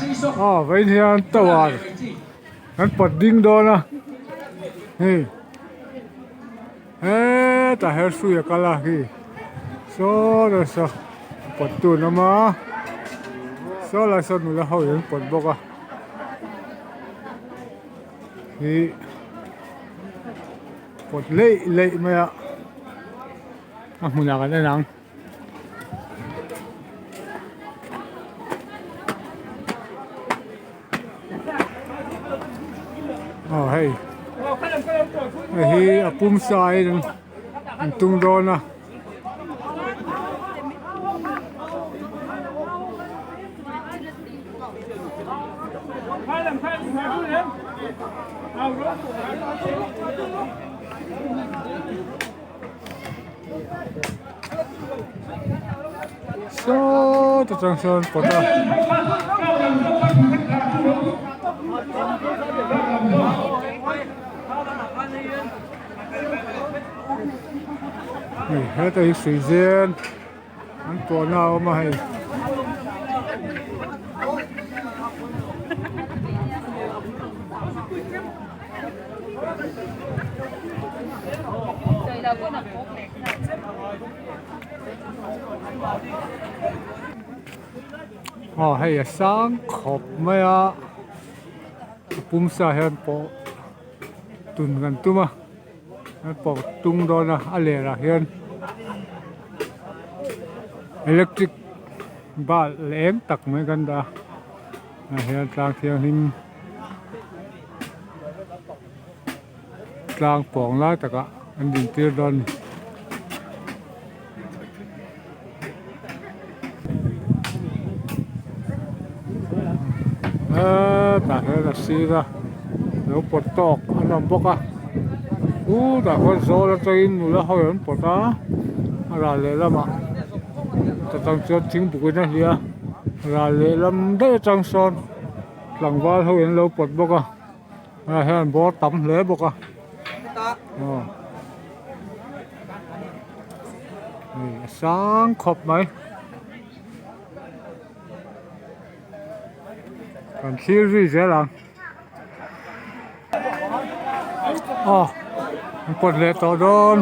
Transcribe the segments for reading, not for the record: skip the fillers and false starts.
Aw vawiin hian tower an pawt ding dawn a hei hetah hian hrui a kal a khi saw nasa pawt tu an awm a saw lai sawn nula ho in an pawt bawk a ih pawt leih leih mai a a hmunah kan en ang. Aw hei hei hi a pum sa in an tung dawn a. Saw ta chang sawn pawt a. Hei heta hi hrui zen an pawhna a awm a hei. Aw hei a sang khawp mai a a pumsa hian pawh tun kan tum a an pawh tung dawn a a ler ah hian electric bulb eng tak mai kan dah a ah hian tlang thianghlim. Tlang pawng lai takah an din tir dawn a ni. Hetah hian a sir a lo pawt tawk an awm bawk a chutah khuan zawl atangin nula ho an pawt a a ral lehlamah ta tang chuan thingpuk in a hliah a ral lehlam daih atang sawn tlangval ho in an lo pawt bawk a. Ah hian bawr tam hle bawk a aw hei a sang khawp mai kan thlir zui zel ang aw an pawt leh tawh dawn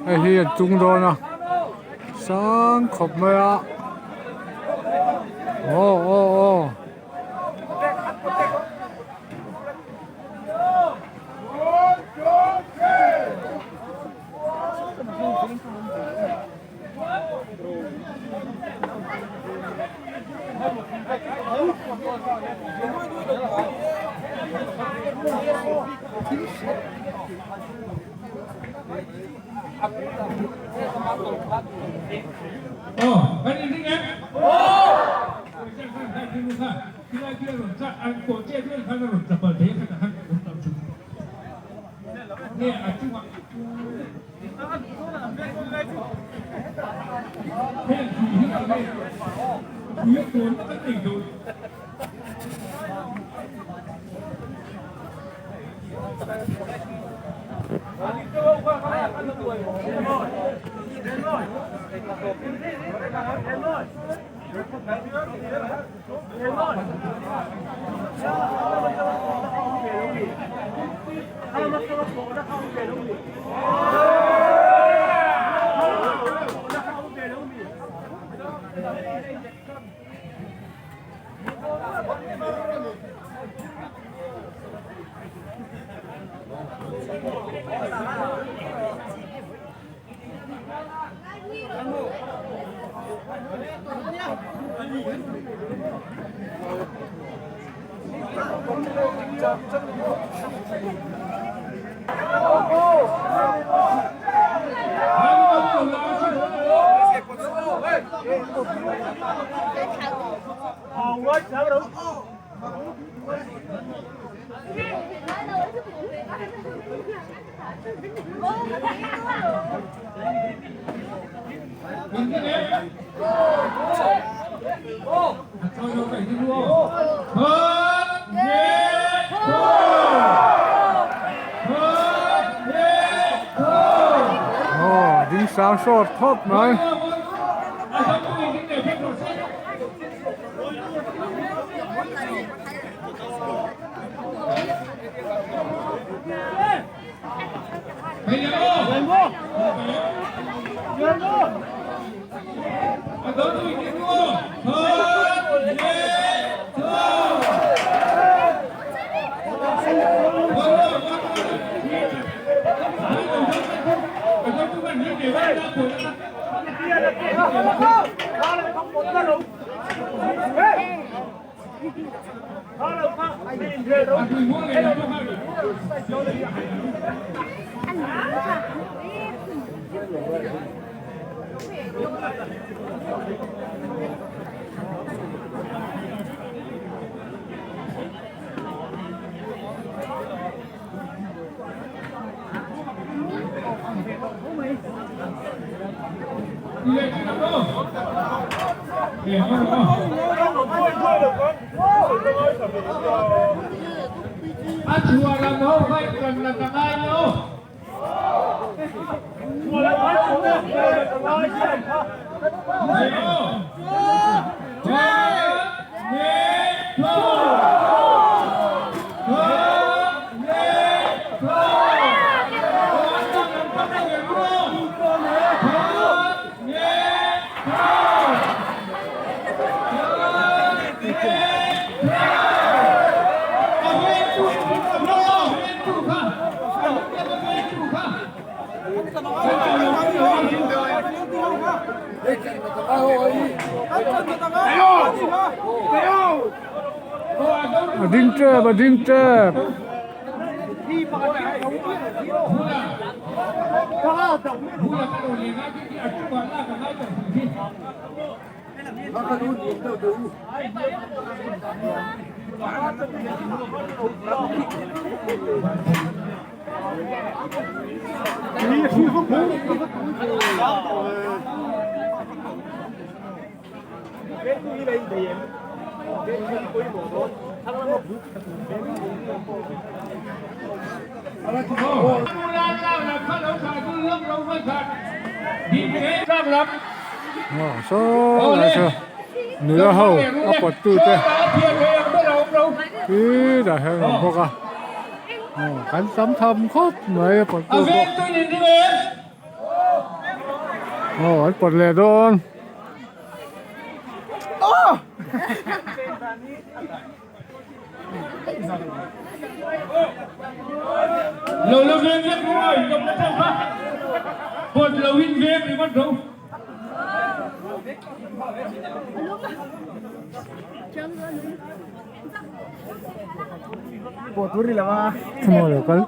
hei hi an tung dawn a sang khawp mai a aw aw aw. Aw ding sang sawt khawp mai. A ding tep a ding tep. Saw lai saw nula ho a pawt tu te khi dah hian an awm bawk a kan tam tham khawp mai a pawt tu pawh aw an pawt leh dawn. Thamaw lo kal.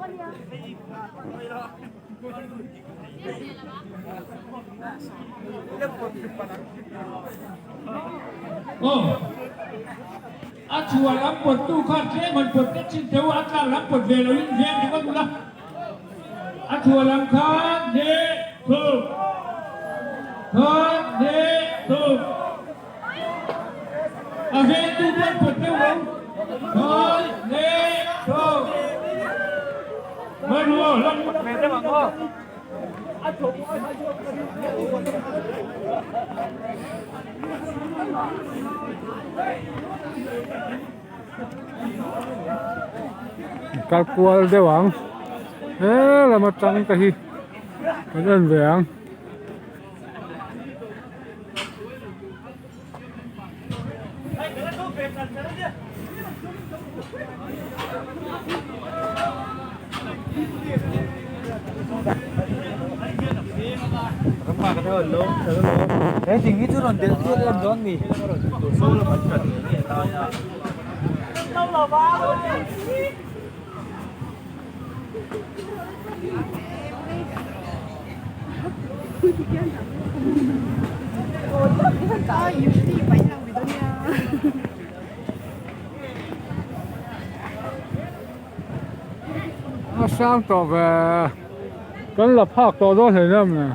A chhuah lam pawttu khan tlem han pawt tlat thin teu a tlak lam pawt ve loin veng ringawt ula a chhuah lam khan hneh thum khan hneh thum a vengtu pawn pawt deuh lo khan hneh thum hmanrua lam Kal kual deuh ang he lam atang te hi kan en ve ang. A sang tawh ve kan la phak tawh dawn hle em le.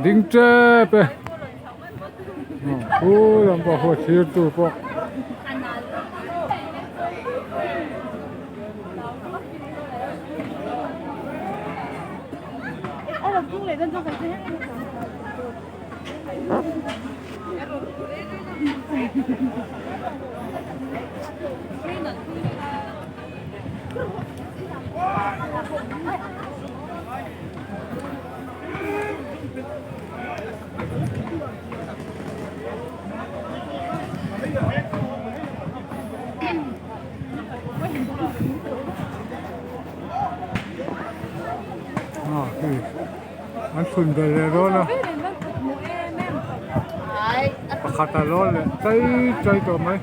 Ding tep e khu lam pawh khu thlir tu pawh. Ah hei an chhun belh leh dawn a pakhat a lawn leh chai chai tawh mai.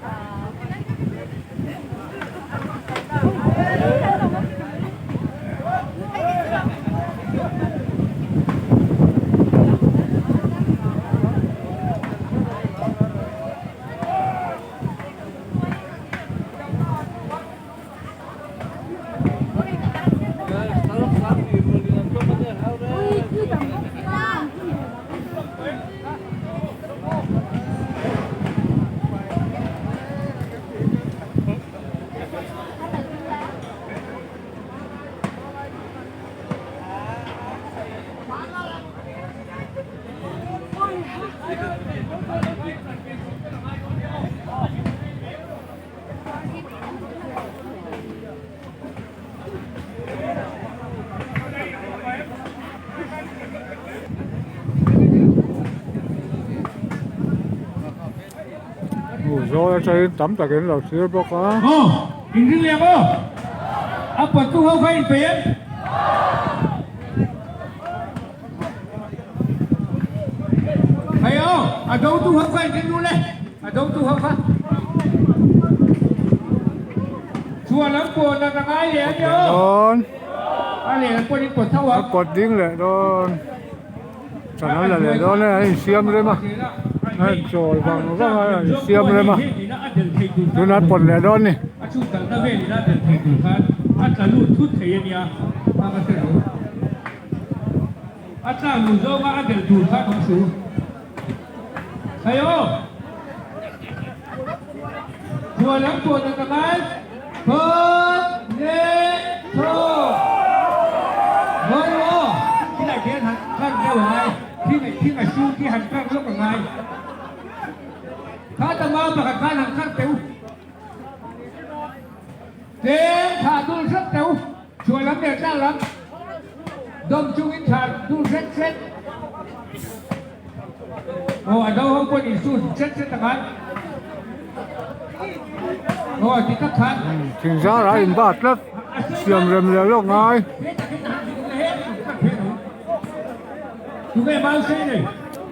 Zawl atangin tam takin lo thlir bawk a. Aw, inring leh ang aw. A pawttu ho kha inpeih em? Hei aw, a dotu ho kha inring ru le, a dotu ho kha. Chhuah lam pawh nat a ngai leh a nia aw. A lehlam pawhin in pawt tho ang. A pawt ding leh dawn. Chan an la leh dawn e, an insiam rem a, a inchawl vang vang a, an insiam rem a, tunah an pawt leh dawn a ni. A chhut kalna velin a del thei tur khan a tla lut thut thei a nia, a ka hre lo. A tla luh zawnga a del tur khan awm su. Hei aw! Chhuah lam pawh na ka ngai. Thawt leh thaw. Ngawi rawh aw! Khilai khian han kar deuh a ngai. Thing thing a su khi han kar lawk a ngai. Kha tama pakhat khan han kar teh u. Tlem thah dul hret teh u. Chhuah lam leh tlak lam dawm chungin thah dul hret hret. Aw a do ho pawh in su hret hret a ngai. Aw ti tak khan. Thing zarah a inbat tlat. Siam rem leh lawk ngai.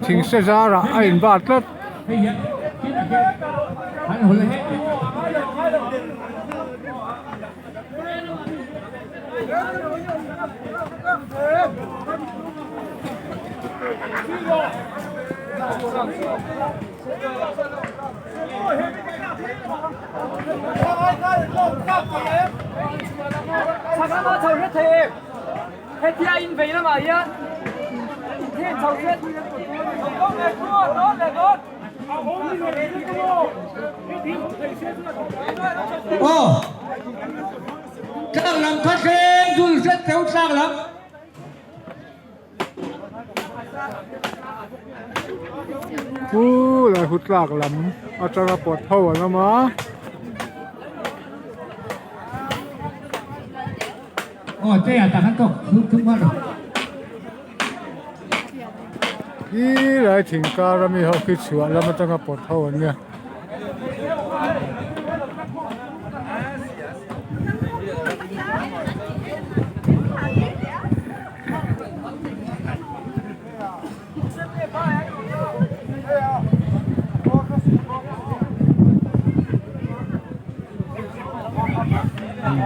Thing se zarah a inbat tlat. Aw tlak lam kha thleng dul hret teu tlak lam. Pu lai hu tlak lam atanga pawt ho an awm a. Aw te ah tak an tawk thum thum nghal rawh. Khi lai thing kar ami ho khi chhuah lam atanga pawt ho an nia.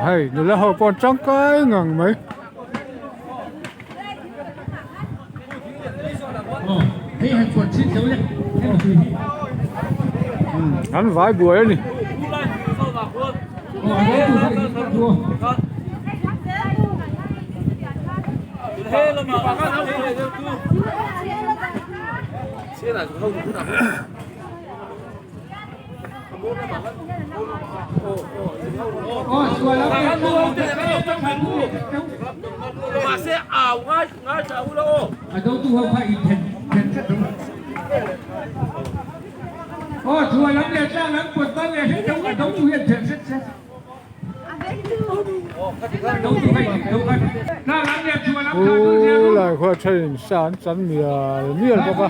Hei nula ho pawh an tangkai ngang mai. An vai buai a ni. Aw chhuah lam leh tlang lam pawt ban leh hret deuh a do tu hian phelh hret se. Pu lai khuaa thenin sa an chan mial mial bawk a.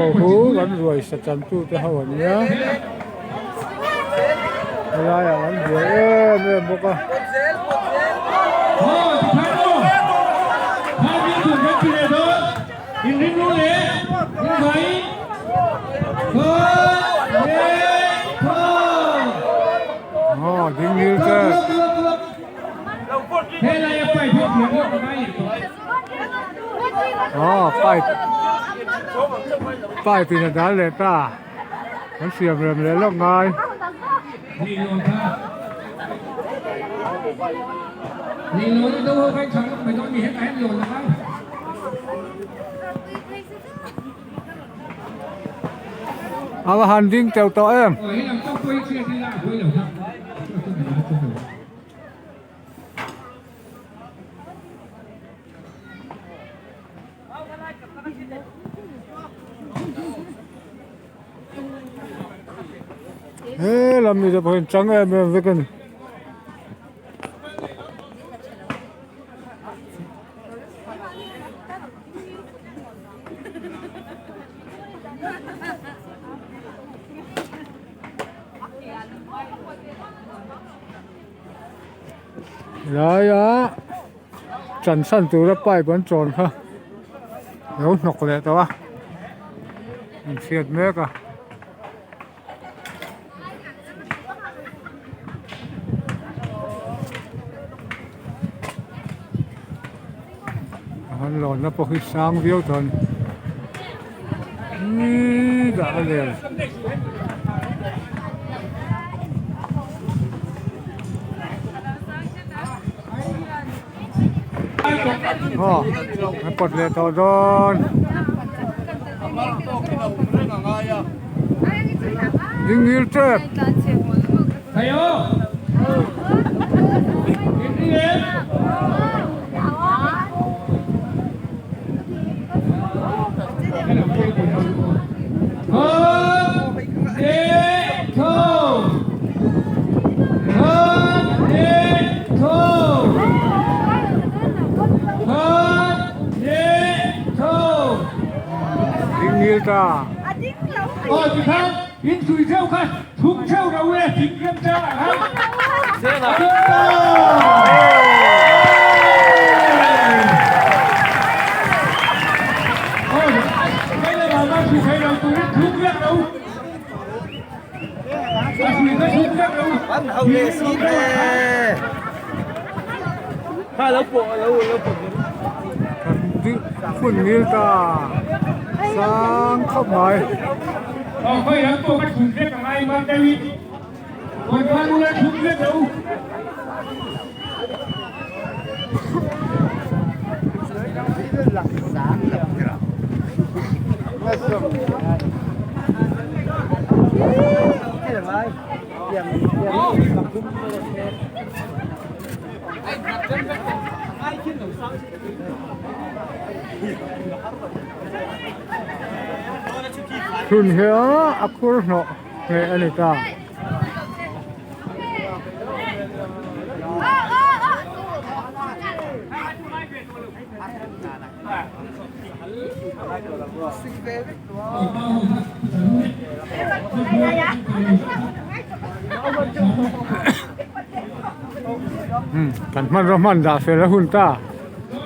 Aw khu kan ruai sa chan tu te ho an nia helaiah an buai em em bawk a. Aw ding ngil te. Aw pipe pipe in a dal leh ta an siam rem leh lawk ngai. A va han ding teuh tawh em. He lam mi te pawhin chang em em vek a ni. Helaia chan san tura pipe an chawn kha lo hnawk leh tawh a an chhiat mek a. A han lawnna pawh hi sang viau tawh a ni iiii dah a lian. Aw an pawt leh tawh dawn. Ding ngil tep. Ding ngil ta. Aw tikhan in tui theuh kha thum theuh ro e thing rem chang ah khan a ding ta. Aw hei lamah mah thu thei lo turin thum vek ro. A tui kha thum vek ro. An ho leh si le. Kha lo pawh lo lo pawh. Kan ding hun ngil ta sang khawp mai. Aw khawi lam pawh ka thum vek angai mam deuhin kawi khan ula thum vek lo. Chhun hi a khur hnawh hneh a ni ta. Kan hmanraw hman dah fel a hun ta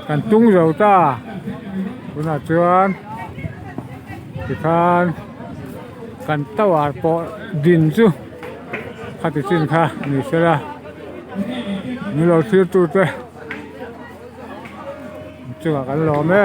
kan tung zo ta tunah chuan tikhan kan tower pawh din chu khati chin kha ni sela ni lo thlir tute chungah kan lawm e.